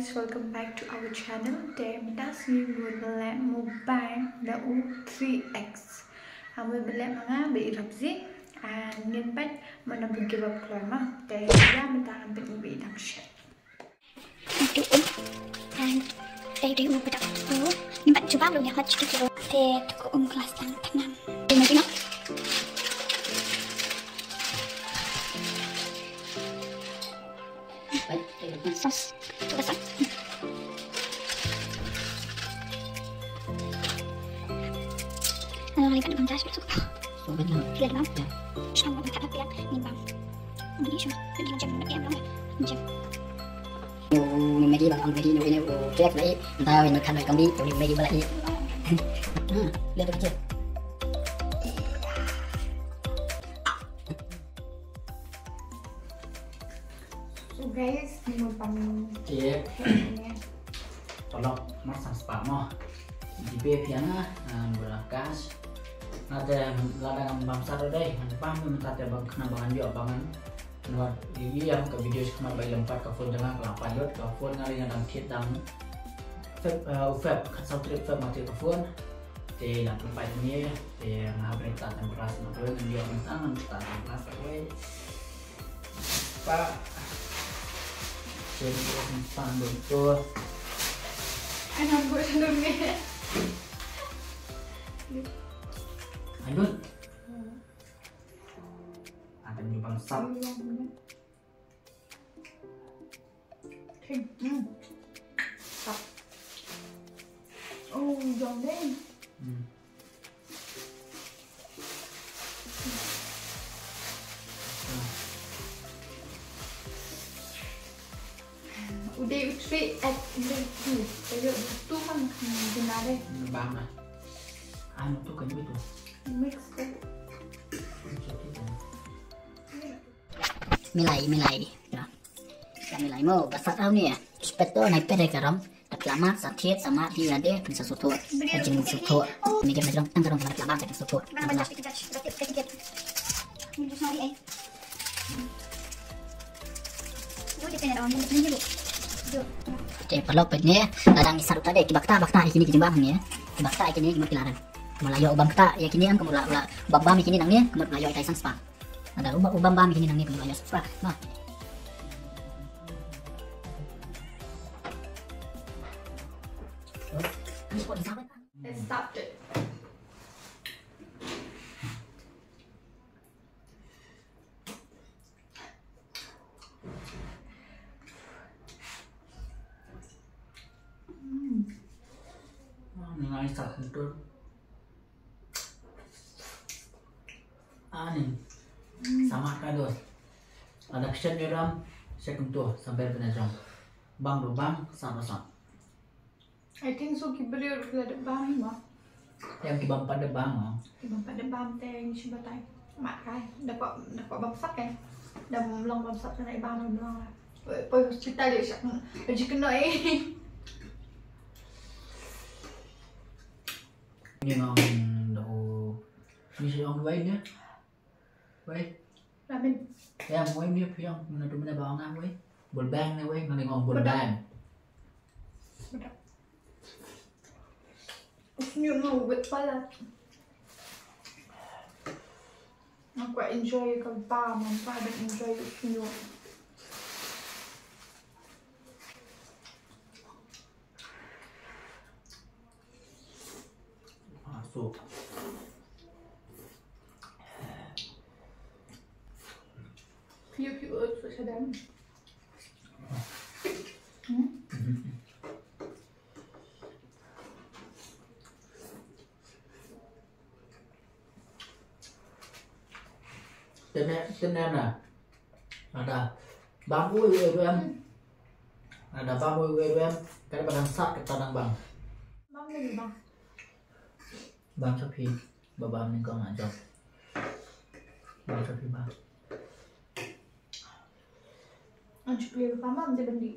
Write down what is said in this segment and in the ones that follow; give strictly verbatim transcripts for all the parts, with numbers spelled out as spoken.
Welcome back to our channel. Te mynta sngi ngi wan leh mukbang da u three X. Am wan leh ma nga ba i rap zi. Ngin peit mano ba give up kloi ma. Te ïa mynta ngam peit u ba i dang shet. Atu um. Te dei u ba dang u. Ngim pat jubab lu ïa hot chiki kilo. Te tu ko um glass tang tang. Te ma jino. Sos. Tu ka sos. Ano ngali kan manjas masuk. Sobat lang. Kila lang. Ya. Sama tak ada pian nimbang. Ini cuma kena macam ni yang belum. Macam. Ni Maggi bang, Maggi ni, ni cake lai. Entah ni makan mai kami, ni Maggi bala i. Hmm, lihat tu kecil. So guys, ni mukbang. Cake. Ni. Tolok mar sang spa mo. Di pe pian ah, ah, berakas. Nate lada ngam bam sat dei, ngam bam mynta te bang kena bang ïoh bang. Namar ïa ka video shi khmat ba i lem pat ka phone jong nga ka la palut, ka phone nga ring dang thied dang Feb, eh, u Feb, khatsaw tarik Feb ma thied ka phone. Te la pynpaid ne, te nga hap ring ta tempras ma tu, ngan ïoh mynta ngan ta tempras wei. Pa. Chen ko pan dong to. Ai, nang buat dong ni. Aduh. Ada ni bang sap. Hmm. Sap. Oh, jong dei. Hmm. U dei u three X, u dei u two. Ka ïoh u two kan, hmm, guna dei. Bang ah. Anu tu kan itu. Mix dei. Mix dei. Milai, milai. Ya. Ya, milai mo, ba sat au ni ya. Spet to, nai pet dei ka ram. Dap lama, sa thied, sa mat, hi ade, pynsa suthuh. Ka jing suthuh. Ni ka majrong, tang ka rong, dap lama, sa suthuh. Te paralok peit ne, la dang isat uta de, ki ba ktah, ba ktah ïa kine ki jingbam ne. Ki ba ktah ïa kine ki mut ki la rem. Mo la ïoh u bam ktah ïa kine em, ka mut la, la bam bam ïa kine nangne, ka mut la ïoh ïa tai san spah. Ada u ba, u bam bam ïa kine nangne, ka mut la ïoh san spah. Nah. It stopped it. Mm. Ani ngai sak betul. Ani. Mm. Sama kado. Ada pecel garam, saya kentu sampai penasaran. Bang do bang, sama sama. I think so ki briew ruh ki la dep bam hi mo. Em ki bam pat dep bam mo. Ki bam pat dep bam te ngi shu batai. Mat kai. Da kwah, da kwah bam sat kai. Da long bam sat kai bam long la. Poi, poi hospital ïa shak. Ji kynnoh ei. Ni ngam da u. Ni shi ong wei ne. Wei. Ramen. Ya, wei ni phi ong, na tu mena ba ong ah, wei. Bol bang ne wei, na ni ngong bol bang. Bedak. Bedak. Usnyu no wet pala. Nga kwah enjoy ka bam, nga kwah enjoy usnyu. Ah, so. Piu piu ot so sadam. Hmm? Tene, tene na. Ada. Bam uei uei ruh em. Ada bam uei uei ruh em. Kada ba dang sat kata dang bam. Bam lagi bam. Bam sapi. Ba bam ni kong ajak. Bam sapi bam. Anjuk lagi bam bam je bendi.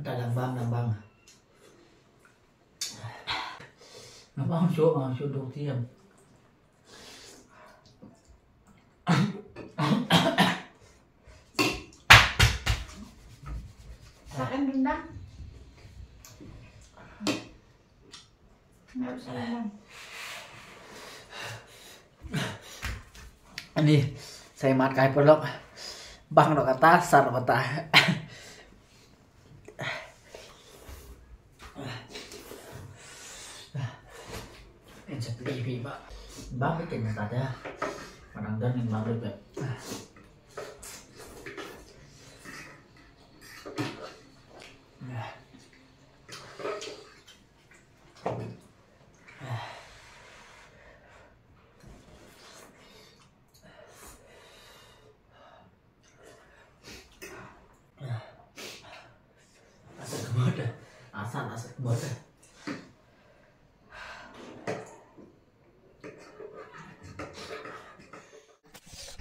Dang bam, dang bam. Nga bam shuh, nga shuh duk tiam. Sa em dun dang. Nga sa em dang. Ani, sa mat kai paralok. Bang noh kata, sar noh kata. Kan sa pli phi ba. Ba phi kan sa ta. Padang dan yang ba phi. Asal kemot dah. Asal, asal kemot dah.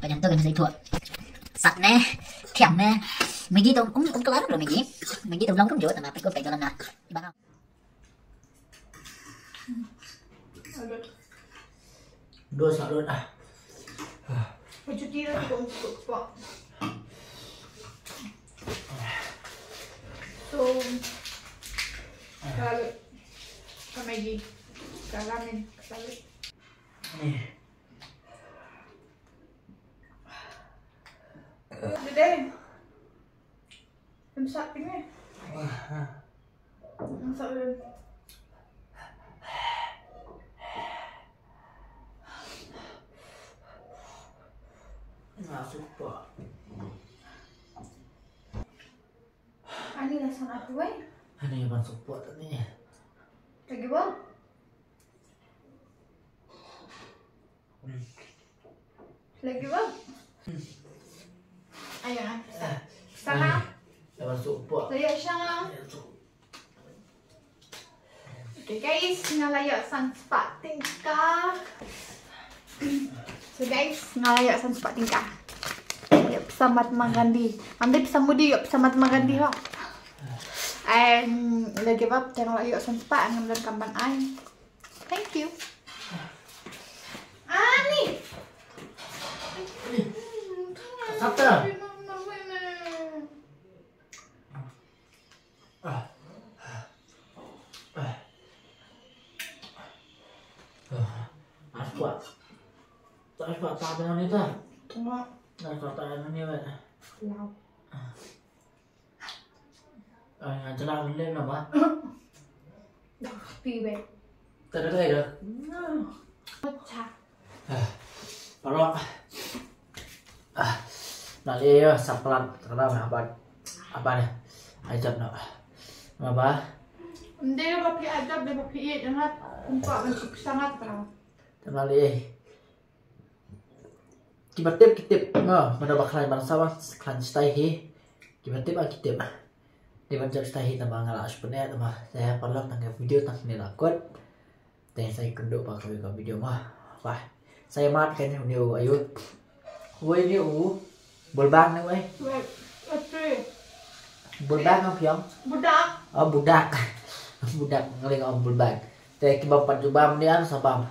Ka jan to kan sa ithuh. Sat ne, thiam ne. Maggi to kum kum kelar lo Maggi. Maggi to belum kum jot na pekop kayak jalan na. Barang. Dos lah, dos ah. Cuti lah, cukup, cukup, cukup. So, kalau ka Maggi, ka ramen, ka salad. Ni. Dede. Em sat pini. Wah. Em sat pini. Nga supa. Ani la san aku wei. Ani ban supa tani. Lagi ba? Lagi ba? Ayo, ah, sa-, sana. Ay, dapat supa. Saya siya. Okay guys, nga la ïoh san spah tyngka. So guys, nga la ïoh san spah tyngka. Ïoh pisa Mahatma Gandhi. Amdei pisa Modi, ïoh pisa Mahatma Gandhi ho. And lagi ba, te nga la ïoh san spah, ngam don kam ban ai. Thank you. Ani. Kata. Ah. Ah. Ah. Aswa. Tak aswa tak dengan ni tak? Tengok. Tak aswa tak dengan ni, weh. Lau. Ah. Ah, nga jela lem na ba. Pi be. Tada kai dah. Pecah. Ah, paralok. Ah, na leh ïa sa plat, kata ba, ba, ba ne. Ai jap noh. Nga ba. Nde ba phi ajab, nde ba phi ïeit, ngat. Kumpa ban suk sangat, paralok. Te na leh. Kiba tip ki tip. Nga, mada ba khlaiñ ban sa ba, khlaiñ stai hi. Kiba tip a ki tip. Dei ban jop stai hi tama nga la shu pyneh tama. Te paralok tang ka video tang ne la kut. Te sa ïakynduh ba kawei ka video ma. Bye. Sa ïa mat kane une u ayu. Wei ne u. Bulbang ne wei. Wei. Wei. Bulbang ne u phi ong. Budak. Oh, budak. Budak ngi ong bulbang. Te kiba pat ju bam ne ar sa bam.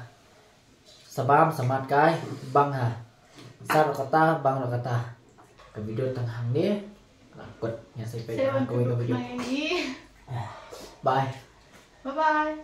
Sa bam sa mat kai bang ha. Sa rok kata bang rok kata. Ka video tang hangne. Kut ïa sa peit ha kawei ka video. Bye. Bye bye.